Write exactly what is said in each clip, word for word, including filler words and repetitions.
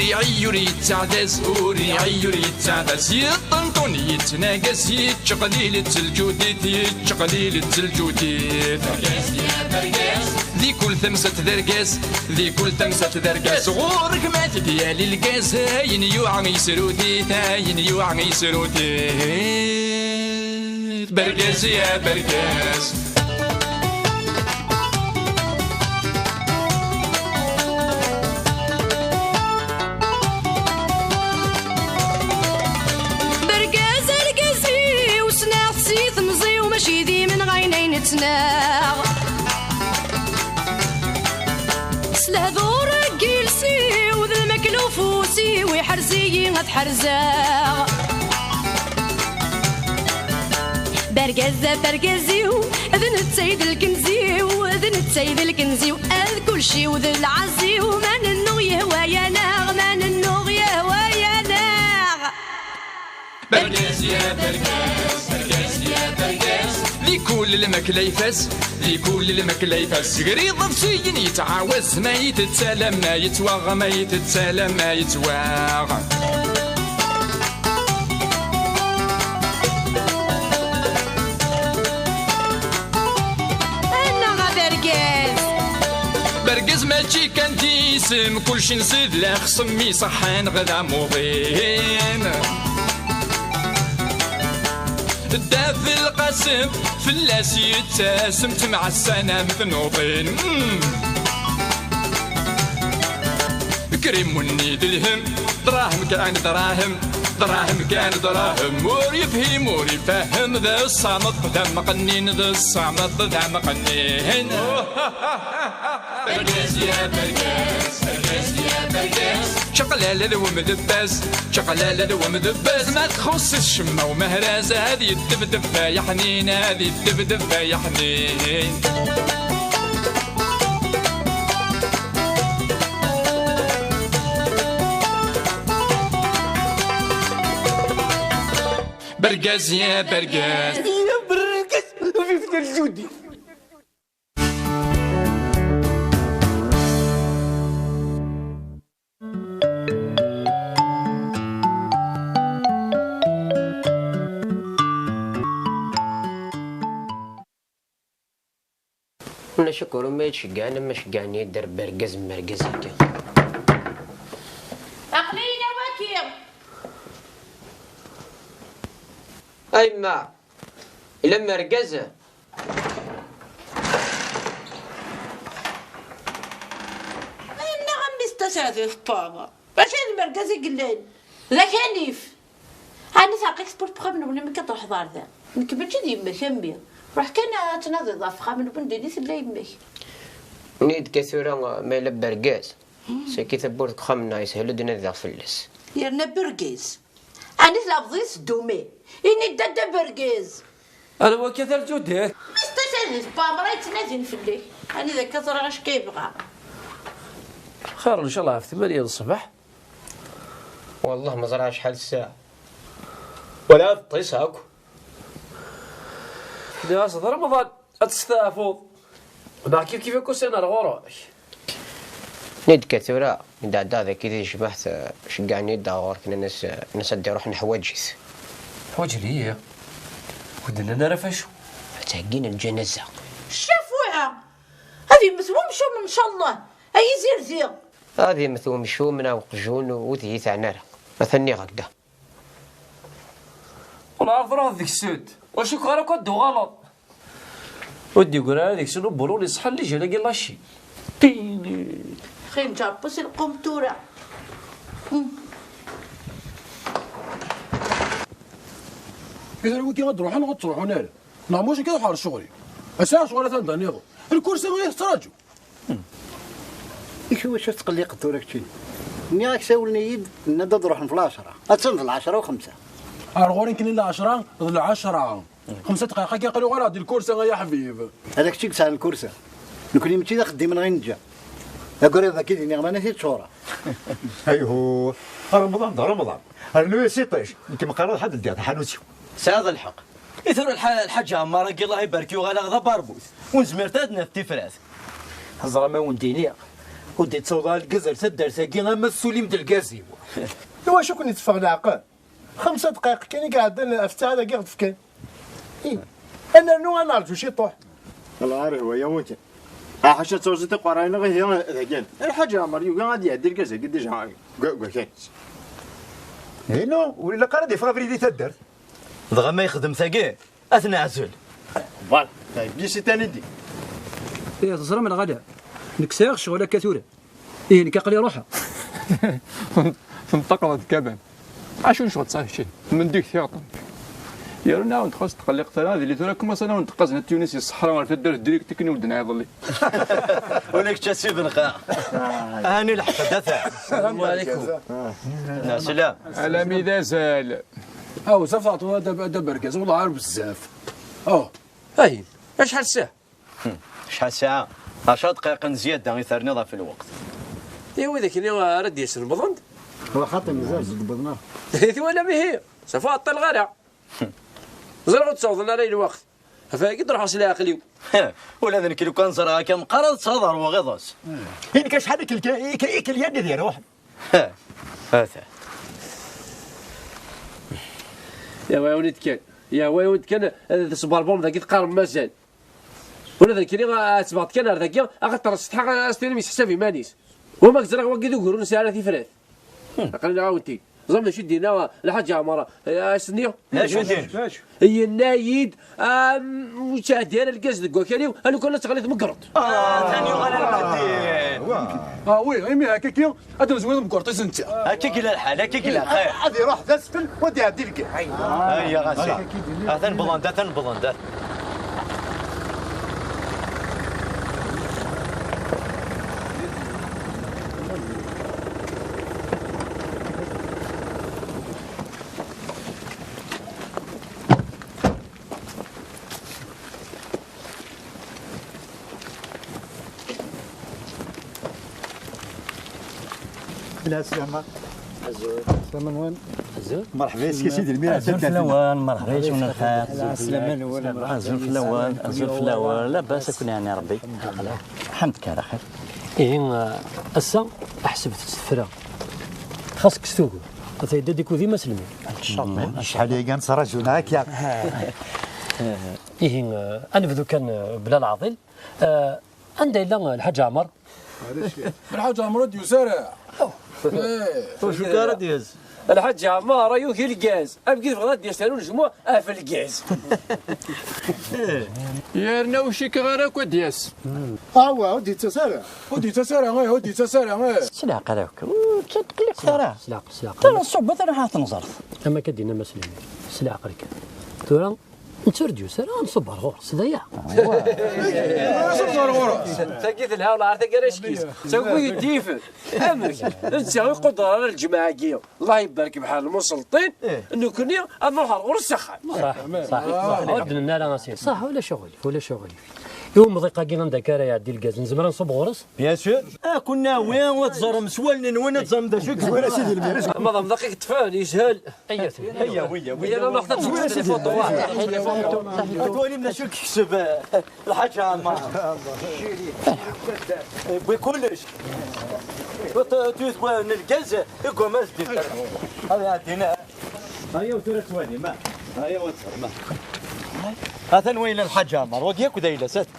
Iɛeyyu ur yettaɛdaz, ur iɛeyyu ur yettaɛdaz, yeṭṭenṭun yettnagas, yettqelil-itt lǧudit, yettqelil-itt lǧudit. Di kul tamsalt d argaz, di kul tamsalt d argaz, ɣur-k ma t-id-yali lgaz, ayen yuɛa yesrut-it, ayen yuɛa yesrut-it. Bergaz ya bergaz. Bergaz argaz-iw, ssneɣ-t si temẓi-w, mačči d imenɣayen ay nettnaɣ. S lehdur n yiles-iw d lmakla ufus-iw, iḥrez-iyi ad ḥerzeɣ. Bergaz ɣef argaz-iw, d netta i d lkenz-iw, d netta i d lkenz-iw, ad kulci-w d lɛaz-iw, ma nennuɣ yehwa-yaneɣ, ma nennuɣ yehwa-yaneɣ. Bergaz ya bergaz, bergaz ya bergaz. Di kul lmakla ifaz, di kul lmakla ifaz. Gar iḍebsiyen yettɛawaz, ma yettett alamma yettwaɣ, ma yettett alamma yettwaɣ. Annaɣ a bergaz! Bergaz mačči kan d isem, kulci nsid la xsem iṣeḥḥan ɣ d amuḍin. Dda Belqasem fell-as yettasem, temɛassan am tnuḍin. Mm. Krimunni d lhem, dṛahem kan dṛahem, dṛahem kan dṛahem. Ur yefhim, ur ifehhem, d ṣṣameṭ d amqennin, d ṣṣameṭ d amqennin. Bergaz ya bergaz, bergaz ya bergaz. Čaqlala d wemdebbaz, čaqlala d wemdebbaz. Ma txuṣṣ-it ccemma umehraz, ad yeddebdeb ay aḥnin, ad yeddebdeb ay aḥnin. Bergaz ya bergaz. Ya bergaz, vive le Judi. Ulac akk ur ma yettceggɛen am ma ceggɛen yedder bergaz n mergaz akka. Aql-iyi waki. A yemma, yella mergaz? Inna a mmi-s d taseɛdit n ṭṭama. Mačči d mergaz i yellan. D akanif. Ɛni teɛqiq tewwurt n uxxam-nwen imi akka truḥeḍ ɣer da? Nekk mačči d yemma-k a mmi. Ruḥ kan ad tnadiḍ ɣef uxxam-nwen din i tella yemma-k. Nniɣ-d kan tura ma yella bergaz. Saki tawwurt n uxxam-nneɣ yeshel ad nadiɣ fell-as. Yerna bergaz. Ɛni tleɛbeḍ-iyi s ddumi? Ini-d dadda bergaz. Ala wakka tarǧudet. Mmi-s d taseɛdit n ṭṭama yettnadin fell-ak. Ɛni d akka ẓriɣ acku yebɣa. Xir ncallah ɣef tmanya n ṣṣbeḥ. Wallah ma ẓriɣ acḥal ssaɛa. Wala ad ṭṭiseɣ akk. Nniɣ-as d Remḍan. Ad testeɛfuḍ. Neɣ kif kif akk usan ar ɣur-k. Nid-ka tura, mi d-ɛeddaɣ dagi di tejmaɛt, eh, ceggɛen-iyi-d ɣur-k, nnan-as, eh, nnan-as ad d-iruḥ neḥwaǧ-it. Ḥwaǧen-iyi? Ur d-nnan ara f acu. Ad ttheggin lǧanaza. Ccaf wiɛa! Ad yemmet wemcum, ncallah! Ay izirdi! Ad yemmet wemcum neɣ uqjun, ur d-iyi-teɛni ara. Atan nniɣ-ak-d. Ula ar truḥeḍ deg-sent. Ur cukkeɣ ara akk ad d-tuɣaleḍ. Ur d-yeggri ara deg-sen ubulun iṣeḥḥan lijal-agi laci. Tini. Xi nǧerbu si lqum tura. Hmm. Ihi wigi ad d-ruḥen neɣ ad ttruḥun ara? Neɣ mačči akka ad ḥerz ccɣel-iw? Ass-a ccɣel atan d aniḍen. Lkursi i tettṛaǧu. I wacu tettqelliqeḍ tura keččini? Nniɣ-ak sawlen-iyi-d, nnan-d ad ruḥen f lɛecṛa. Attan d lɛecṛa u xemsa. Ar ɣur-i nekkni lɛecṛa d lɛecṛa. Xemsa dqayeq akka aql-i uɣaleɣ di lkursa ay aḥbib. Ala kečč i yesɛan lkursa. Nekkni mačči d axeddim-nneɣ i neǧǧa. Agriḍ-agi d iniɣman i t-id-ččureɣ. Ayhuh, Remḍan d Remḍan. Rnu-yas iṭij. Nekk meqqar ad ḥadd ldiɣ taḥanut-iw. Tesɛiḍ lḥeqq. I tura lḥa-, lḥaǧ Ɛemmar-agi, Allah ibarek, yuɣal-aɣ d abarbut. Ur nezmir ara ad naf tifrat. Ẓer ma wen-d-iniɣ. Ur d-ittaweḍ ara lgaz ar taddart-agi ama tessulim-d lgaz-iw. Iwacu ken-itteffeɣ leɛqel? Xemsa dqayeq kan i iɛeddan ɣef ttiɛad-agi i ɣ-d-fkan. Ih. Ad nernu ad nerǧu ciṭuḥ. Lɛar ihwa-yawen kan. Aḥaca d taweẓit iqerrayen ihi dagan. Lḥaǧ Ɛmer yugi ad iɛeddi lgaz-agi dija deg, deg wakal-is. Inu, ur ilaq ara ad iffeɣ abrid i taddart. Dɣa ma yexdem tagi, ad t-neɛzel. Voilà, tagi si tanidi. Ih, teẓram lɣala. Nekk sɛiɣ ccɣel akka tura. Ih, nekk aql-i ruḥeɣ. Tenṭaqeḍ-d kaban. Acu n ccɣel tesɛiḍ keččini? Mendig tiɣeṭṭen. Yerna awen-d-xas tqelliqt ara, ad ili tura kmasen awen-d-qqazen a Tunis i ṣṣeḥra ɣer taddart direct akken i wen-d-nɛiḍ. Ula kečč a Si Benxa. Ɛni lḥeqq a data? Assalamu alaikum. Neslam. Alami d azal. Aw, zaf teɛṭuḍ a da, a da bergaz, wellah ar bezzaf. Aw. Ay, acḥal ssaɛa? Acḥal ssaɛa? Ɛecra dqayeq n zzyada i terniḍ ɣef lweqt. I widak-nni ara d-yasen wwḍen-d? Wa xaṭi mazal ur d-wwḍen ara. Twalam ihi? Safa ur ɛṭṭileɣ ara. Ẓriɣ ur d-ttawḍen ara i lweqt. Ɣef wagi d-ruḥeɣ s leɛqel-iw. Ula d nekk lukan ẓriɣ akka meqqar ad ttɣaḍ ɣer waɣiḍ-is. I nekk acḥal i kel-, i kel-, i kelyan ad iruḥen. Ata. Yehwa-yawen-id kan. Yehwa-yawen-id kan, ad tesberbum dagi teqqarem mazal. Ula d nekkini ad ttbeɣ kan ar dagi, axaṭer setḥa ad s-tinim yesseḥsab iman-is. Wama ẓriɣ wagi d ugur ur nesɛi ara tifrat. Aql-aneɣ-awen-t-id. Ẓem d acu i d-yenna Lḥaǧ Ɛmer, eh, ass-nni? D acu-ten? Yenna-yi-d, am, ur ttɛeddi ara lgaz deg wakal-iw, a lukan ad teɣli tmeggreḍt. Ah, tani yuɣal ar lḥaddin. Ah, oui, imi hakaki, ad nezwi tmeggreḍt-is netta. Akka i yella lḥal, akka i yella lxir. Ad iruḥ d asfel, u ad iɛeddi lgaz. Ayya, ɣas. Atan bḍan-d, atan bḍan-d. Lɛeslama. Azul. Lɛeslama-nwen. Azul. Merḥba, est-ce que c'est le meilleur? Azul fell-awen, merḥba, azul fell-awen. Azul fell-awen, azul fell-awen. Labas, ad ken-yeɛni Rebbi. Ḥemdek ala xir. Ihi, eh, ass-a, ḥesbet-tt tefra. Xas kkes ugur. Ata yedda-d ikudi Mass Lmir. Acḥal-agi nettraǧu akka. Ihi, eh, ad nebdu kan, eh, bla leɛḍil. Eh, anda yella Lḥaǧ Ɛmer? Lḥaǧ Ɛmer ur d-yusi ara. Eh. Ur cukkeɣ ara d-yas. Lḥaǧ Ɛmer, ay yugi lgaz. Amek i tebɣiḍ ad d-yas ar unejmuɛ ɣef lgaz? Yerna ur cikkeɣ ara akk ad d-yas. Awa, ur d-yettas ara. Ur d-yettas ara, eh, ur d-yettas ara, eh. S leɛqel akk, ur ttqelliqet ara. S leɛqel, s leɛqel. Tara ṣṣuba, tara ḥaḥa tenẓert. Am akka d-yenna Mass Lmir. S leɛqel kan. Tura, netta ur d-yusi ara, ad nṣubb ar ɣur-s, d aya. Nṣubb ar ɣur-s. Tagi telha, wala ar tagi ara yeckis. Tagi yeddif. Amek? Netta ur iquder ara lǧemɛa-agi. Allah ibarek bḥal lmuselṭin, nekkni ad nruḥ ar ɣur-s s axxam. Ṣaḥ, ṣaḥ, ṣaḥ. Ur d-nenna ara a sidi. Ṣaḥ, ulac aɣilif, ulac aɣilif. I umḍiq-agi anda akka ara iɛeddi lgaz, nezmer ad nṣubb ɣur-s? Bien sûr. Ad ken-nawi, ad teẓrem s wallen-nwen, ad teẓrem d acu i yezwir a sidi lmir. Ma d amḍiq i yeṭṭfen, yeshel. Ayya, ayya, ayya. Ayya, ma nruḥ ad twalim d acu i yekseb, eh, Lḥaǧ Ɛmer. Yewwi kullec. Tuyt n lgaz, igwam ad ddin. Ad iɛeddin. Ayaw tura twalim, ah. Ayaw ad tfehmem. Atan wayla Lḥaǧ Ɛmer, wagi akk d ayla-s, atan.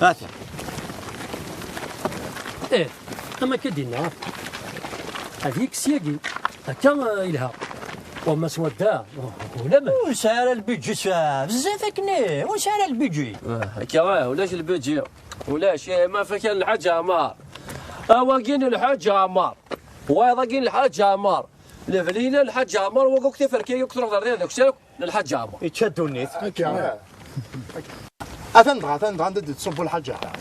Atan. Eh, am akka d-yenna. Ad yekkes yagi. Akka, eh, yelha. Wama swadda, ulamek. Ur nesɛi ara lbidju s-, bezzaf akken, eh, ur nesɛi ara lbidju. Ah, akka, eh, ulac lbidju. Ulac, eh, ma fakan Lḥaǧ Ɛmer. Awagi n Lḥaǧ Ɛmer. Wayeḍ-agi n Lḥaǧ Ɛmer. Leblina Lḥaǧ Ɛmer, wagi akk tiferka, akk truḍ ar deg aksaw. Lḥaǧ Ɛmer. Yečča ddunit. Akka. Atan dɣa, atan dɣa, anda d-yettṣubbu Lḥaǧ Ɛmer.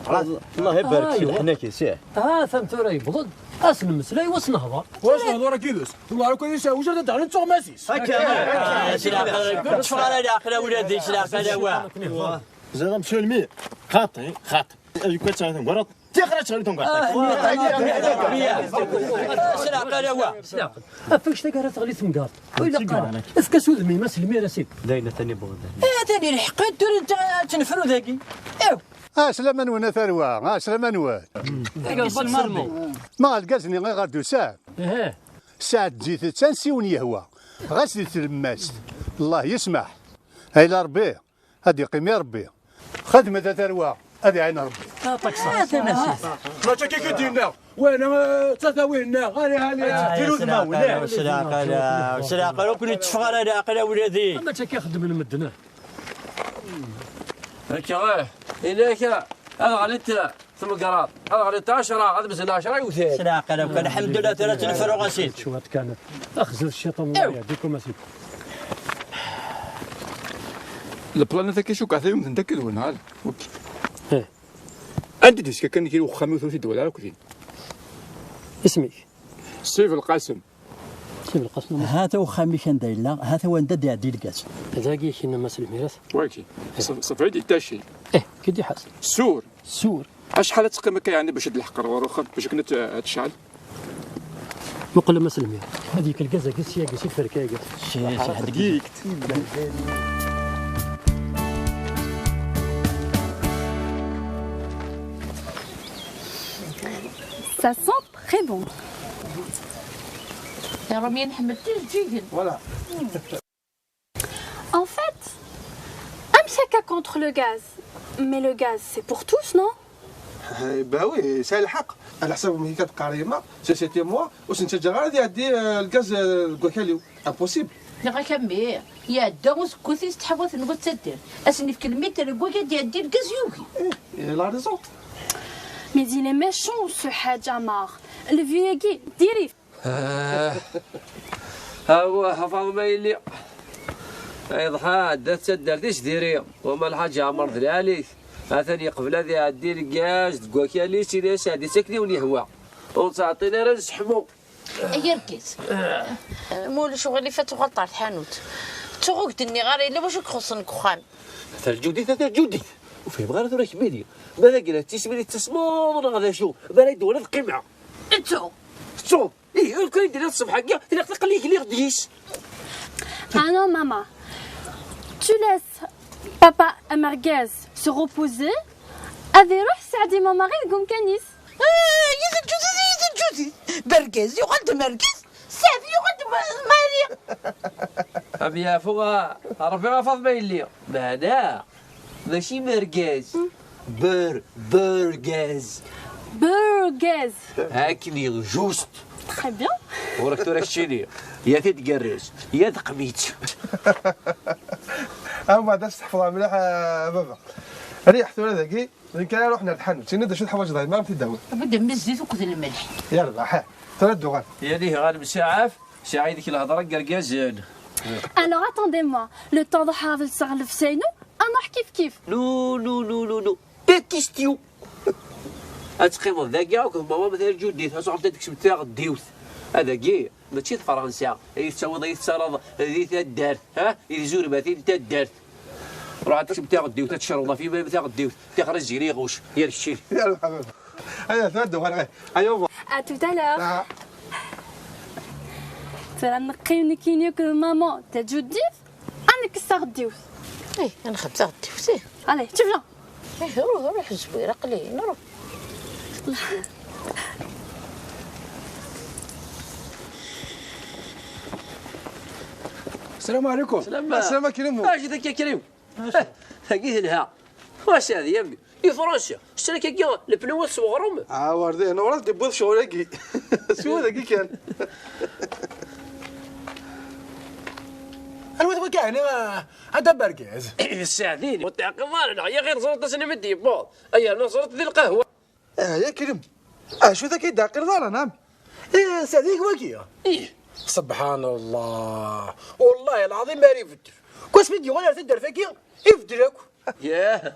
Allah ibarek si leḥnak-is, ih. Ah, atan tura yewweḍ-d. Ad s-nemmeslay, wa s-nehḍer. Wa s-nehḍer akka yid-s. Tuɣal akk ad yesɛu wejrad ad d-ɛnin tuɣmas-is. Akka. Ah, s leɛqel, ur tteffeɣ ara leɛqel a wladi, s leɛqel a wa. Ẓriɣ amsulmi. Xaṭi, xaṭi. Yukan ttɣalit n gwarat. Tiɣra ttɣalit n gwarat. Ah, s leɛqel a wa. S leɛqel. Af anect-agi ara teɣli temgerḍt. Ur ilaq ara. Efk-as udem-im a Selmir a sidi. D ayen atan i bɣiɣ. Eh, atan ilḥeq, tura netta ad tt-nefru dagi. Ew. Ɛeslama-nwen a tarwa, ɛeslama-nwen. Ma argaz-nni i ɣer d-usam, sɛeddit-tt ansi wen-yehwa, ɣas di tlemmast. Allah yesmaḥ. Ayla Rebbi, ad yeqqim i Rebbi. Xedmet a tarwa, ad iɛin Rebbi. Mačči akka i d-yenna. Wana, eh, d tata winna. Ali, ali. Ah, s leɛqel, s leɛqel, s leɛqel, ur ken-itteffeɣ ara leɛqel a wladi. Mačči akka i xeddmen medden. Akka, eh. Yella akka, ad ɣlint tmegraḍ, ad ɣlint ɛecra, ad mzel ɛecra iwtal. S leɛqel, akk, lḥemdullah, tura ttnefruɣ-asen. Cwiṭ kan, axzet cciṭan, Allah yehdikum, a sidi. Leplanat akka cukkeɣ tayumt n takka d wenhal. Ok. Eh. Anda d-yeska kan kra uxxam-iw tura ur t-id-wala ara akk din? Isem-ik? Si Belqasem. Si Belqasem. Hata uxxam-ik anda yella, hata wanda d-iɛeddi lgaz. Dagi i k-yenna Mass Lmirat. Wagi. Ṣef-, ṣefɛid ittaci. Eh, ki d-iḥas. Sur. Sur. Acḥal ad teqqim akka yeɛni bac ad d-leḥqeɣ ɣur uxxam, bac akken ad t-, ad tecɛel? Muqel a Mass Lmirat. Ad yekk lgaz-agi syagi, si tferka-agi. Si, si, ḥedd-agi. Ça sent très bon. Voilà. En fait, amek akka contre le gaz? Mais le gaz, c'est pour tous, non? Eh, bah oui, c'est le حق. على حسب ما كتقاري ما، c'est, c'était moi, وسنت جا غادي يعدي, euh, الغاز, euh, الكوكاليو. Impossible. Neɣ a kammi, iɛedda useggas-is tḥawat n wat taddart. Ad sen-nefk lmitr n waya ad d-iɛeddi lgaz yugi. Eh, il a raison. Mais il est méchant, ce Hadj Amar. Le vieux-agi, diri. Ah. Awah, a Faḍma yelli. Iḍḥa, ɛeddat taddart-is diri. Wama lḥaǧ Ɛmer d lɛali. Atan yeqbel ad iɛeddi lgaz deg wakal-is, ini-as ɛeddi-tt akken i wen-yehwa. Ur ttɛeṭṭil ara ad nseḥmu. Ay argaz. Ma ulac uɣilif ad tuɣaleḍ ɣer tḥanut. Ttuɣ ur k-d-nniɣ ara yella wacu i k-ixuṣṣen deg uxxam. Ata lǧudit, ata lǧudit. Ur fhimeɣ ara tura kemmini. Ma d agra d tismin i tettasmeḍ neɣ d acu? Ma ara yi-d-twaliḍ qqimeɣ. Ttu. Ttu. Ih, ur kan d-tenniḍ ṣṣbeḥ-agi, tenniḍ aql-i gliɣ deg-s. Ah non, maman. Tu laisses papa amergaz se reposer. Ad iruḥ Saɛdi Mamari deg umkan-is. Ah, yid lǧudit, yid lǧudit. Bergaz yuɣal d amergaz, Saɛdi yuɣal d ma-, Mari. Am yeɛfu, ah, Ṛebbi ɣef Faḍma yelli. Meɛna, mačči mergaz. Ber-, bergaz. Bergaz. Akken i juste. Très bien. Ɣur-k tura keččini. Ya tigerrez, ya teqmitt. Ama d as-tḥefḍeḍ mliḥ, a baba. Riḥ tura dagi. D nekk ara iruḥen ar tḥanut, ini-d acu teḥwaǧeḍ a yemma, ad am-t-id-awiɣ. Abud n zzit akked lmelḥ. Yerbeḥ, tura ad d-uɣal. Yaniha ɣer msaɛaf, sɛiɣ yid-k lehḍra n yergazen. Alors attendez-moi, le temps ad ḥerreɣ llebsa-inu, ad nruḥ kif kif. Non, non, non, non, non. Pas question. Ad teqqimeḍ dagi akked mama ma terǧu ddit, ad truḥeḍ ad teksemt taɣeddiwt. Adagi. Mačči d Fransa i tettawiḍ, i tettaraḍ di taddart, ha? I tzurbatin n taddart. Ruḥ ad tekcem tiɣeddiwt, ad tecreḍ ɣef yimam tiɣeddiwt, tixer ad zgir iɣuc, yal keččini. Yal ḥabibi. Aya, tura ad d-uɣaleɣ. Aya, uba. À tout à l'heure. Ah. Tura neqqim nekkini akked maman, taǧuddit, ad nekkes taɣeddiwt. Eh, ad nexdem taɣeddiwt, eh. Allez, tu viens. Eh, ruḥ, ruḥ, Zwir, aql-i, nruḥ. السلام عليكم. سلام. السلام عليكم. اش ذاك يا كريم؟ تاقي لها. واش هذه يا ابني؟ يا فرنسا، شترك كي البلوات صغرهم. اه، وردي، انا ورد دي بوث شغل هيك. شو هذا كي كان؟ الواد وكا هنا. هذا بركاز. ساعديني. وتعقل ظهرنا، يا غير زرت سنة مدي بول. ايا، انا زرت ذي القهوة. اه، يا كريم. اه، شو ذاك يدعقل ظهرنا، نعم. ايه، ساعديني واكيا. ايه. سبحان الله. والله العظيم ما يبدل. كوس فيديو غير تدر فيكي، يبدلك. ياه.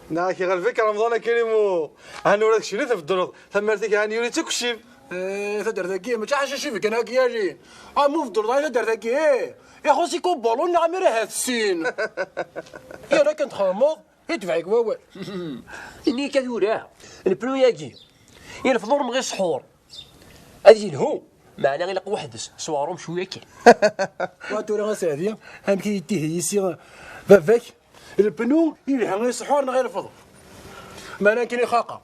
ناكي غير فيك رمضان كريم و-، هانو راك شريت في الدروغ. ثم مرتك هاني يولي تكشف. ايه، تدر ذاكي، ما تحش شي فيك انا كي يجي. اه، مو في الدروغ، هاي تدر ذاكي، ايه. يا خو سي كوبولون نعمل هاد السين. يا راك انت خامض. يدفعك ووال. إني كذولا. البلو ياكي. يلفظ ورم غير سحور. هذه الهو. معنى غير قوة حدث. سوارهم شوية كان. واتو راه سعدي. هم كي يتيه يسي بافاك. البنو يلها غير سحور غير فضل. Ma nekkini xaqeɣ.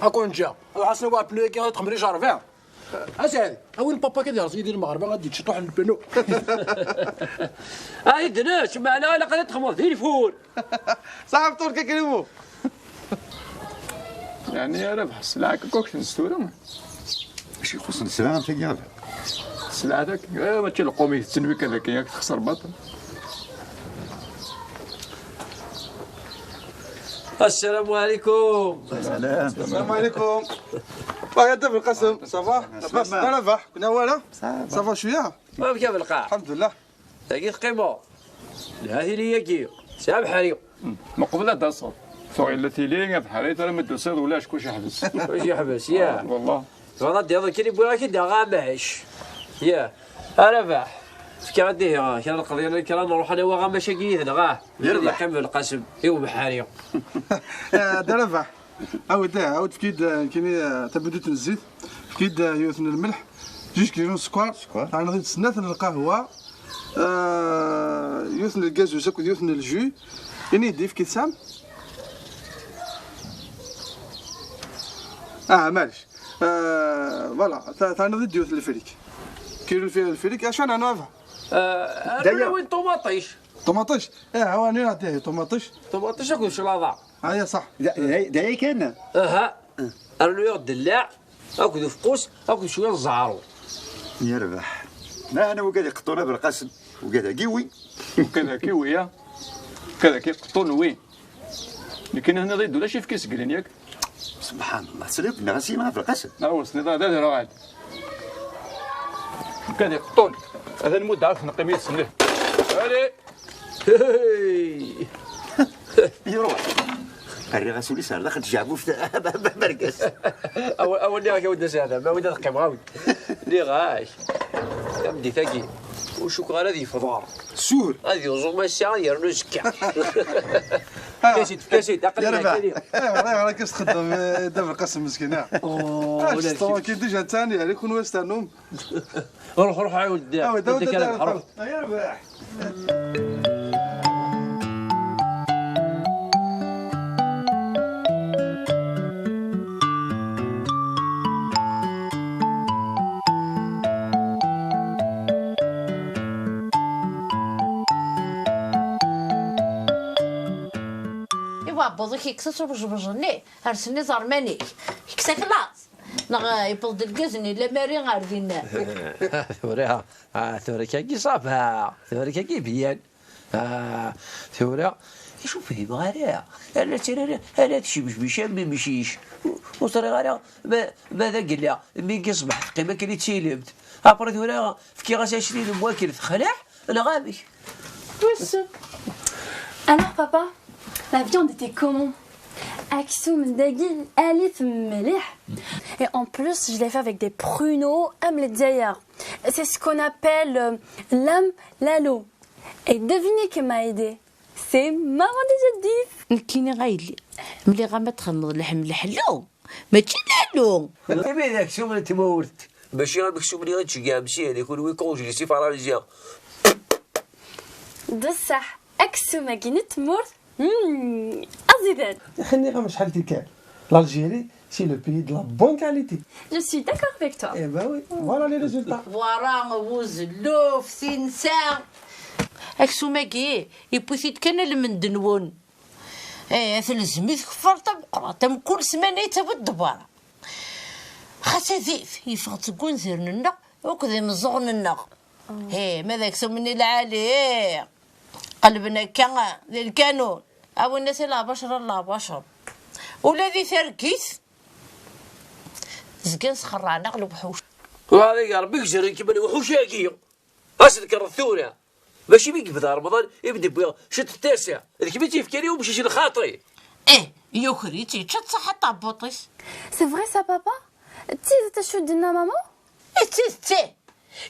Ad ken-ǧǧeɣ. Ruḥ-asen i uɛeppnu-agi ad txemmel ijerbiɛ. A Saɛid, awi-d papa-k ad yerẓ yid-i lmeɣreb, ad d-yečč ṭuḥ n lpenu. Ay d-nec, meɛna ilaq ad txedmeḍ di lfur. Ṣaḥ fṭur-k a Krimu. Yeɛni ara bḥes lɛak akk akten s tura. Mačči ixuṣṣen sselɛa am tagi. Sselɛa-k, eh, mačči lqum i tetten wi kan akka, yak texṣer baṭel. السلام عليكم. Salam. Salam aleykum. Wa ya Dda Belqasem, ça va? Labas? Labas. Kna wala? Ça va. Ça va cwiya? Amek a Belqaɛ? Alḥemdulillah. Dagi teqqimeḍ? Lha tili-agi. Sɛa abeḥri. Meqbel ad d-taseḍ. Tuɣ yella tili, abeḥri, tura ma d-tusiḍ ulac, kullec yeḥbes. Kullec yeḥbes, ya. Wallah. Tebɣiḍ ad d-yaḍ kan i wwiɣ-ak-id aɣamac. Ya. A Rabaḥ. Fkiɣ-d ihi kra n lqeḍyan, kra nruḥ ad nawi aɣamac-agi yid-neɣ, ah. Yerbeḥ. Ad yeqqim Belqasem i ubeḥri. Eh, Dda Rabaḥ. Awi-d, eh, awi-d, efk-iyi-d, eh, nekkini, eh, tabudut n zzit, efk-iyi-d, eh, yiwet n lmelḥ, juj kilo n sskeṛ, sskeṛ. Terniḍ-iyi-d snat n lqahwa, eh, yiwet n lgazuz akked yiwet n lju. Ini-d, efk-iyi-d sam. Ah, maɛlic. Eh, voilà, ta-, terniḍ-iyi-d yiwet n lfrik. Kilo n lfi-, lfrik, acu ara nernu a Rabaḥ? Eh, daya. Rnu win ṭumaṭic. Ṭumaṭic? Eh, awani, ah, daya, ṭumaṭic. Ṭumaṭic akked claḍa. Aya ṣaḥ. D, d, d aya kan? Aha. Rnu-yaɣ ddellaɛ, akked ufeqqus, akked cwiya n ẓẓɛaru. Yerbeḥ. Ma ana wigad iqeṭṭun a Belqasem, wigad-agi wi. Wigad-agi wi, ya. Wigad-agi iqeṭṭun wi. Nekkini tenniḍ-iyi-d ulac ifki seglen, yak? Subḥan Allah, tesliḍ neɣ a Sima a Belqasem? Awer sniḍ, ad ad ruɣal. Wigad iqeṭṭun. Ad nmudd ɛad neqqim yid-sen. Allez. Hey! Iruḥ. Rriɣ-as ul-is ar daxel n tjeɛbubt, bergas. Aw-, awen nniɣ-ak a Dda Saɛda, ma win ad qqimeɣ, awi-d. Nniɣ-ak, tameddit-agi, ur cukkeɣ ara ad yefḍer. Sûr. Ad yuẓum ass-a, ad yernu azekka. Efk-as-id, efk-as-id, aql-i yerbeḥ. Akali. Ayɣer, ayɣer akka s-txeddem, eh, Dda Belqasem meskin, ah? Oh, ah, ulac. Tranquille, déjà, d tani, yeɛni kunwi ad s-ternum. Ruḥ, ruḥ, ɛiwed. Awi-d, awi-d, awi-d, awi-d, ruḥ. Ay, yerbeḥ. Iwa, ɛebbuḍ-ik yekkes-as ubejbej-nni, rsen iẓerman-ik. Yekkes-ak laẓ. Neɣ, eh, yewweḍ-d lgaz-nni, lamari ar dinna. Tura, ah, tura kagi ça va. Tura kagi byan. Ah, tura, acu fhimeɣ ara? Ala tirara, ala tcemcmic am imcic. Ur, ur ẓriɣ ara ma, ma d agella, mi yella ṣṣbeḥ teqqim akken i d-tilemt. Après tura, fkiɣ-as ɛecrin n wakal texleɛ, neɣ amek? Wissen. Alors, papa, la viande était comment? Aksum dagi, alit mliḥ. Et en plus, je l'ai fait avec des pruneaux am Lezzayer. C'est ce qu'on appelle, euh, l'âme lalo. Et devinez qui m'a aidé? C'est maman de Jadis. Nekkini a yelli, mliɣ-am ad txedmeḍ leḥm leḥlu, mačči lalo. Imi d aksum n tmurt. Mačči am aksum-nni i d-tceggɛem syin, i kunwi congé s ifaralzya. D ṣṣeḥ, aksum-agi n tmurt, mm, aẓidan. Xinniɣ-am acḥal tikkal. L'Algérie, c'est le pays de la bonne qualité. Je suis d'accord avec toi. Eh ben oui, voilà les résultats. Wara, wuzelluf, tinsa. Aksum-agi, yewwi-t-id kan lmend-nwen. Eh, telzem-it kfar tameqqrant, am kul ssmana yettawi-d ddebara. Xas adif, yeffeɣ-d seg wanzaren-nneɣ akked imeẓẓuɣen-nneɣ. Eh, ma d aksum-nni lɛali, qelben akka di lkanun. Awin-as i lɛabacer ar lɛabacer. Ula di targit, zgan sxerrɛen-aɣ lewḥuc. Wala ya Rebbi, gzaren-kem lewḥuc-agi. As-d-kkreḍ tura. Mačči mi yebda Remḍan i m-d-wwiɣ ciṭ n tasa. D kemm i tt-yefkan i umcic n lxaṭi. Eh, yuker-itt, yečča-tt ṣaḥa ṭabbuṭ-is. C'est vrai ça, papa? D tidet acu d-tenna maman? Eh, d tidet, eh.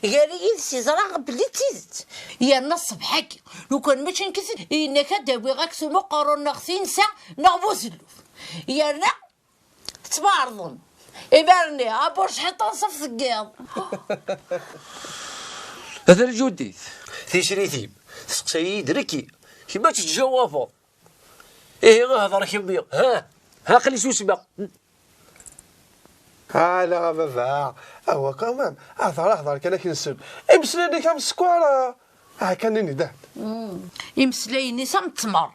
Gar-iyi d-s yeẓra belli d tidet. Yerna ṣṣbeḥ-agi, lukan mačči nekk i t-, yenna-k ad d-awiɣ aksum uqerru neɣ tinsa neɣ buzelluf. Yerna tettwaɛerḍem. Imir-nni, abur cḥiṭ anṣuf deg yiḍ. Ata lǧudit. Tisrit-im, testeqsa-yi-d nekki. Kemm ad tettjawabeḍ. Ihi hder kemmi, ha? Aql-i susmeɣ. Ala a baba, awa quand même, hḍer hḍer kan akken nsel. Imeslayen-ik am sskeṛ, ah, kan ini-d. Imeslayen-is am ttmer.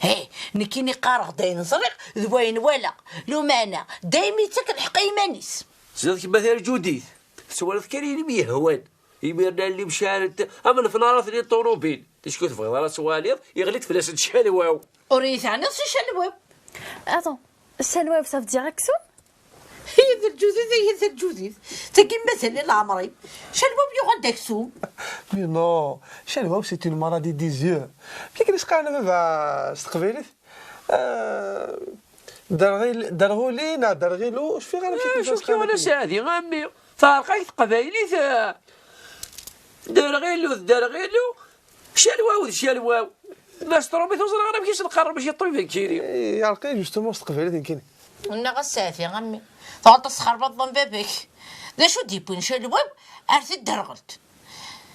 He, nekkini qqareɣ-d ayen ẓriɣ d wayen walaɣ. Lumeɛna, daymi yettak lḥeqq i yiman-is. Ziḍ kemma tarǧudit, tettwaliḍ kan ayen i m-yehwan. Imiren allen-im ceɛlent am lefnaṛat-nni n ṭuṛubil. Ticki ur tebɣiḍ ara ad twaliḍ, iɣli-d fell-asent calwaw. Ur iyi-teɛniḍ si calwaw. Attends, calwaw, ça veut dire aksum? Ay d lǧudit, ay d lǧudit. Tagi mazal i leɛmer-im. Calwaw yuɣal d aksum. Mais non, calwaw c'est une maladie des yeux. Amek i s-qqaren a baba s teqbaylit? Euh, derɣil-, derɣuli neɣ derɣilu, ur cfiɣ ara amek i s-qqaren. Acu k-yuɣen a Saɛdi, a mmi? Teɛreq-ak teqbaylit, ah. Derɣilu d derɣilu, calwaw d calwaw. Ma s tṛumit ur ẓriɣ ara amek i s-neqqar mačči ṭṭbib nekkini. Eh, yeɛreq-iyi justement s teqbaylit nekkini. Nniɣ-as Saɛdi, a mmi. Tuɣaleḍ tesxerbaḍ am baba-k. D acu d-yewwin calwaw ar tedderɣelt?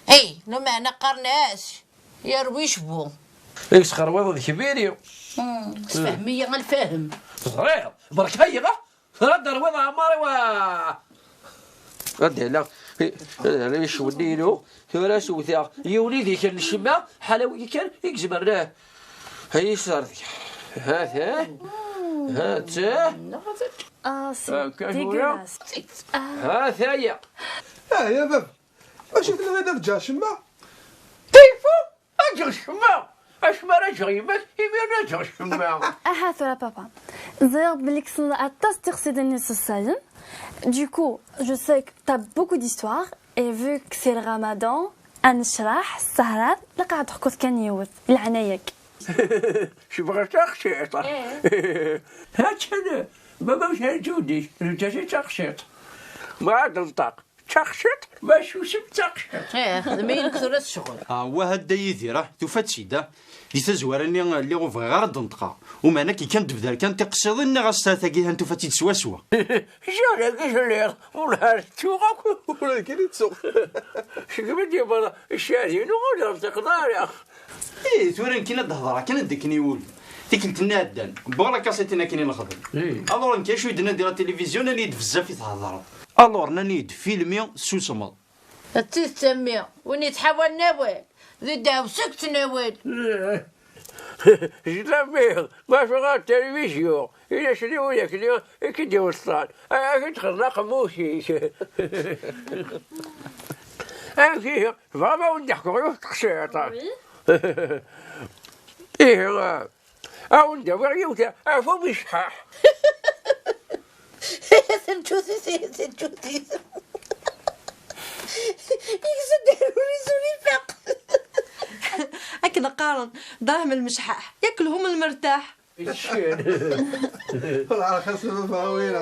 Hey, lumeɛna qqaren-as yerwi cbu. I yesxerwiḍ d kbiri. Hmm, sefhem-iyi a lfahem. Teẓriḍ, berka-yi. Tura d-terwiḍ ɛemmar-iw, a-, ad d-hleɣ. Ad d-hleɣ icewwel-inu. Tura sewteɣ yiwen i d-ikren ccemma, ḥala wigi kan i izemren. Ay iserdi. Ha-t-a. Ha-t-a. Ah, c'est dégueulasse. Ah. Ha-t-aya. Ah, ya baba. Acu tenniḍ ad ǧǧeɣ ccemma? Kayfa? Ad ǧǧeɣ ccemma? Acemma ara ǧǧeɣ yemma-k, imir ad ǧǧeɣ ccemma. Aha tura papa. Ẓriɣ belli ksneḍ aṭas tiqsiḍin iṣeṣṣayen. Du coup, je sais que t'as beaucoup d'histoires et vu que c'est le ramadan, ad necreḥ ssehra, laqaɛ ad teḥkuḍ kan yiwet, leɛnaya-k. Tebɣiḍ taqsiṭ? Eh. Ha-tt-an, baba-m tarǧudit, neǧǧa-t i taqsiṭ. Ma ad nenṭeq. Taqsiṭ, ma susem taqsiṭ. Eh, xdem-iyi nekk tura s ccɣel. Ah, wah a Dda Yidir, ah, tufa-tt-id, ah. Di tazwara-nni, lliɣ ur bɣiɣ ara ad d-neṭqeɣ. Umeɛna akken kan d-tebder kan tiqsiḍin, nniɣ-as tagi han tufa-tt-id swaswa. Ziɣ dagi telliḍ, wellah ttuɣ akk. Ula d kini ttuɣ. Segmi d-yewweḍ ccad-inu ur d-nṭiqeḍ ara. Ih, tura nekkini ad d-hedreɣ kan anda akken iwul. Tikkelt-nni iɛeddan, wwiɣ la kaṣiṭ-in akken i nexdem. Ih. Alors nekk acu i d-nnan di la télévision, nnan-iyi-d bezzaf i thedreḍ. Alors nnan-iyi-d filmi, tessusmeḍ. D tidet a mmi, win yettḥawalen awal, di ddeɛwessu i yettnawal. Jlammiḍ, ma tebɣa televizyu, ini-as i widak-nni i k-id-iweṣṣan, ad k-id-xedmen aqemmuc-ik. Amek ihi, tebɣam ad wen-d-ḥkuɣ yiwet teqsiṭ? Oui. Ihi, a wen-d-awiɣ yiwet ɣef umecḥaḥ. Tenǧudit, tenǧudit. Yegza-d aruri s unifaq. Akken qqaren, dṛahem lmecḥaḥ, yaklhum lmertaḥ. Wala xas baba win.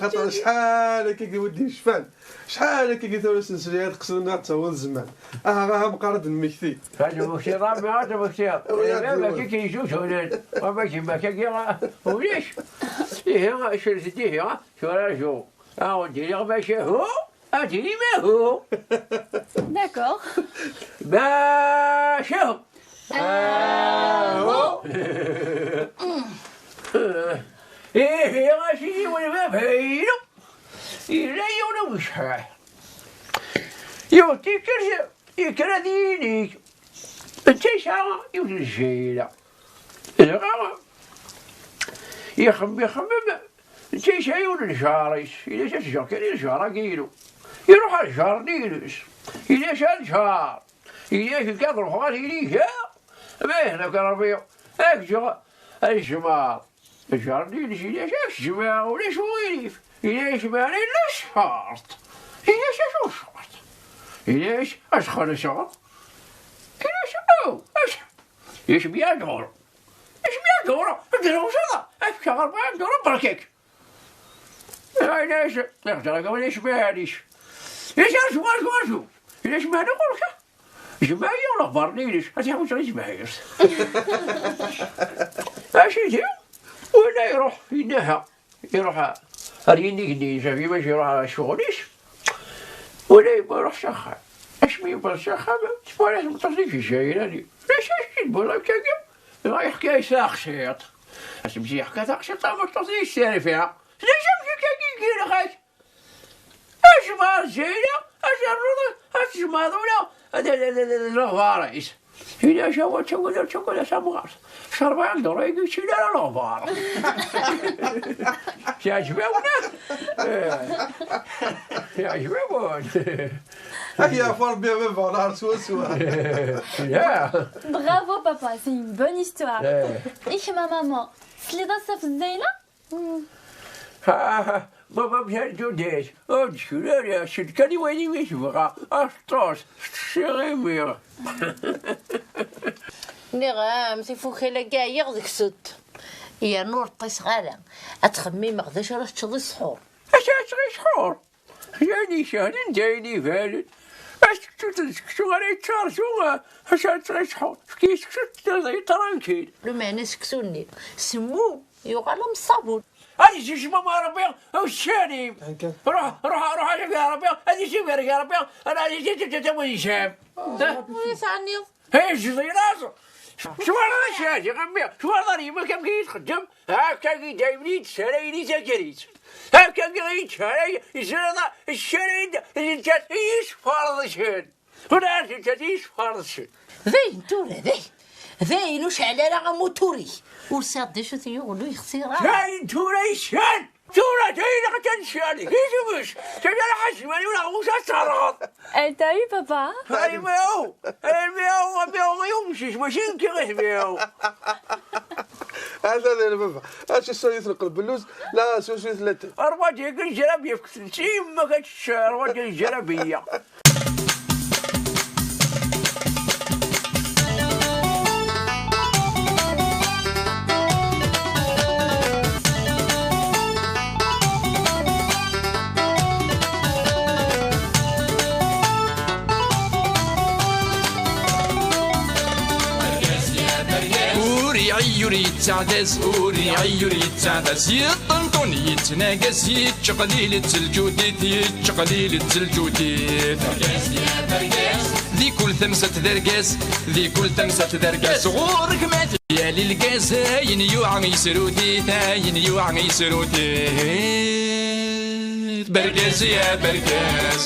Xaṭer acḥal akka i wen-d yecfan. Acḥal akka i tura s-nesli ad qesden ad taweḍ zzman. Aha, aha, meqqar ad nmekti. Ad nmekti, Ṛebbi, ad nmekti. Wi ad Baba-k i k-yezzuzunen. Baba-k, yemma-k-agi, ulac. Ihi, cret-d ihi, tura rju. Ad wen-d-iniɣ maca hu, ad d-tinim ahu. D'accord. Maca hu. Ahu. Ihi, a sidi, wen baba-inu. Yella yiwen umecḥaḥ. Yiwet tikkelt, yekker ad yinig. Netta yesɛa yiwet n lǧayla. Dɣa, ixemmem, ixemmem, netta yesɛa yiwen n lǧar-is. Yella-as ad ǧǧeɣ kan i lǧar-agi-inu. Iruḥ ɣer lǧar-nni-ines. Yella-as a lǧar. Yella-as nekk ad ruḥeɣ ad inigeɣ. Ma ihda-k Ṛebbi, ad k-ǧǧeɣ ad tzemreḍ. Lǧar-nni-ines yella-as ad k-ǧǧeɣ, ulac uɣilif. Yella-as ma yella ṣṣḥeṛt. Yella-as acu ṣṣḥeṛt. Yella-as ad xellṣeɣ. Yella-as aw, acu. Yella-as bien dur. Yella-as bien dur. Ad drewseḍ. Ad k-ǧǧeɣ rebɛa dur, berka-k. Yella-as, iɣder-agi ulac ma yella-as. Yella-as acu, acu, acu. Yella-as ma yella ɣur-k. Jmeɛ-iyi leɣbar-nni-ines, ad t-iḥuss ɣer tebḥirt. A sidi, wala iruḥ, yenna-ha, iruḥ ar yinig-nni-ines, ɣef imac iruḥ ɣer ccɣel-is, wala yewwa iruḥ s axxam. Asmi yewweḍ s axxam, twala tmeṭṭut-nni tejja-yi-d, d acu i d-tewwiḍ akkagi? Dɣa yeḥka-yas taxsiṭ. Asmesyeḥ ka taqsiṭ tameṭṭut i yesserfiɣ. Tlac amsik-agi n yirxak. Ajmaɛ zzayla, ajerruḍ, ad tjemɛeḍ ula d leɣbar-is. Ini-as awa ttagad, ur ttagad a tamɣart. S rebɛin duru-agi ur ttili ara leɣbar. Teɛjeb-awen? Eh. Teɛjeb-awen? Ad k-yeɛfu Rebbi a baba, nehṛ swaswa. Ya. Bravo papa, c'est une bonne histoire. Eh. I kemm a maman, tesliḍ-as ɣef zzayla? Ha, ha, baba msal tudert, ur d-tkul ara, sel kan i wayen i tebɣa, aṭas, tettṣiɣimi. Nniɣ-am, tifukal-agi ɛyiɣ deg-sent. Yernu ur ṭṭiseɣ ara. Ad ttxemmimeɣ d acu ara teččeḍ i ṣṣḥur. Acu ara teččeḍ i ṣṣḥur? D ayen isehlen, d ayen ibanen. Aseksut d seksu ara yettwarzu, ah, acu ara teččeḍ i ṣṣḥur? Efk-iyi seksu, teṭṭiḍ-iyi trankil. Lumeɛna seksu-nni, semmu. Yuɣal am ṣṣabun. Ad yessekcem Ṛebbi uccanim. Ruḥ, ruḥ, ruḥ, ad yagi Ṛebbi, ad yessibarek Ṛebbi, ad yesɛu. Ur yesɛanniḍ. Hey, zzḍilaẓ! Twalaḍ acu-agi, a mmi? Twalaḍ ar yemma-k amek i yi-txeddem? Akka-agi daymen i yi-d-ssarayen i tagrit. Akka-agi i yi-d-ssaray, zzriḍa, ssarayen-d, d nettat i yi-sferḍcen. Ur ɛad d nettat i yi-sferḍcen. Dayen tura, dayen. Dayen ur ceɛl ara amutur-ik. Ur sɛiḍ d acu t-yuɣen ur yexsir ara. Dayen tura yesɛan. Tura dayen ad ten-sɛan. Yesbes. Tala ḥaǧ mani ur aɣ-mus ad terɣeḍ. Elle t'a eu, papa? Ay myaw. Ay myaw, myaw, myaw, msisma, mačči nekk i myaw. Ata d baba. Acu suyet n qelbelluz, la suyet n latay. Rwaǧ-agi n jrab yefk-tent i yemma-k ad tečč, rwaǧ-agi n jrab-iya. Ur iɛi ur yettaɛdaz, ur iɛi ur yettaɛdaz, yeṭṭenṭun yettnagas, yettqelil-itt lǧudit, yettqelil-itt lǧudit. Di kul tamsalt d argaz, di kul tamsalt d argaz, ɣur-k ma yali lgaz, ayen yuɛa yesrut-it, ayen yuɛa yesrut-it. Bergaz ya bergaz.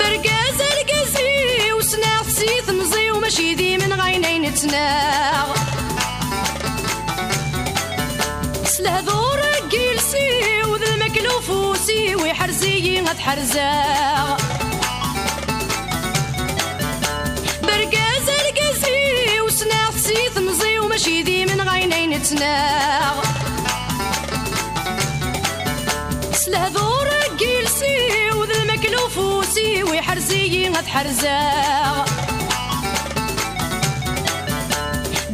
Bergaz argaz-iw, ssneɣ-t si temẓi-w, mačči d imenɣi ayen ay nettnaɣ. S lehdur n yiles-iw d lmakla ufus-iw, iḥrez-iyi ad ḥerzeɣ. Bergaz argaz-iw, ssneɣ-t si temẓi-w, mačči d imenɣi ayen ay nettnaɣ. S lehdur n yiles-iw d lmakla ufus-iw, iḥrez-iyi ad ḥerzeɣ.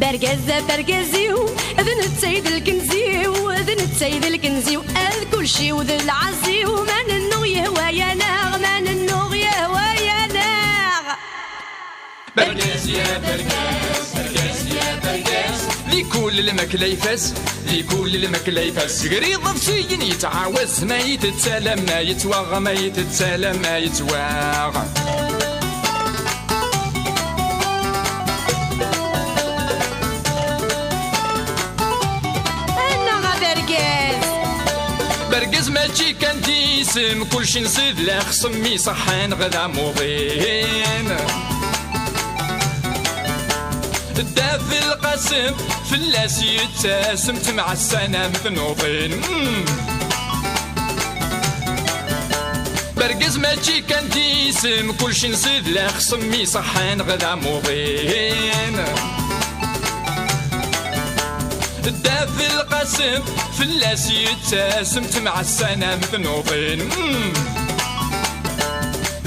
Bergaz a bergaz-iw, d netta i d lkenz-iw, d netta i d lkenz-iw, ad kulci-w d lɛaz-iw, ma nennuɣ yehwa-yaneɣ, ma nennuɣ yehwa-yaneɣ. Bergaz ya bergaz, bergaz ya bergaz. Di kul lmakla ifaz, di kul lmakla ifaz. Sger iḍebsiyen yettɛawaz, ma yettett alamma yettwaɣ, ma yettett alamma yettwaɣ. Annaɣ a bergaz! Bergaz mačči kan d isem, kulci nṣid la xsem iṣeḥḥan ɣ d amuḍin. Dda Belqasem fell-as yettasem, temɛassanamt nuḍin. Mm. Bergaz mačči kan d isem, kulci nṣid la xsem iṣeḥḥan ɣ d amuḍin. Dda Belqasem fell-as yettasem, temɛassanamt nuḍin. Mm.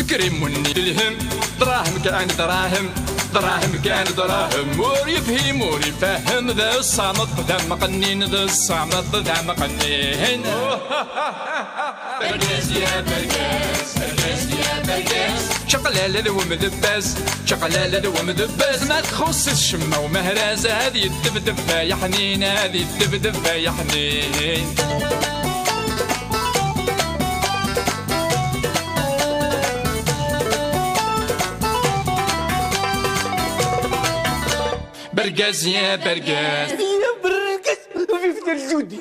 Krimunni d lhem, dṛahem kan dṛahem, dṛahem kan dṛahem. Ur yefhim ur ifehhem, d ṣṣameṭ d ameqqnin, d ṣṣameṭ d ameqqnin. Bergaz ya bergaz, bergaz ya bergaz. Čaqlala d wemdebbaz, čaqlala d wemdebbaz. Ma txuṣṣ-it ccemma umehraz, ad yeddebdeb ay aḥnin, ad yeddebdeb ay aḥnin. Bergaz, ya bergaz. Ya bergaz. Vive Dda Lǧudi.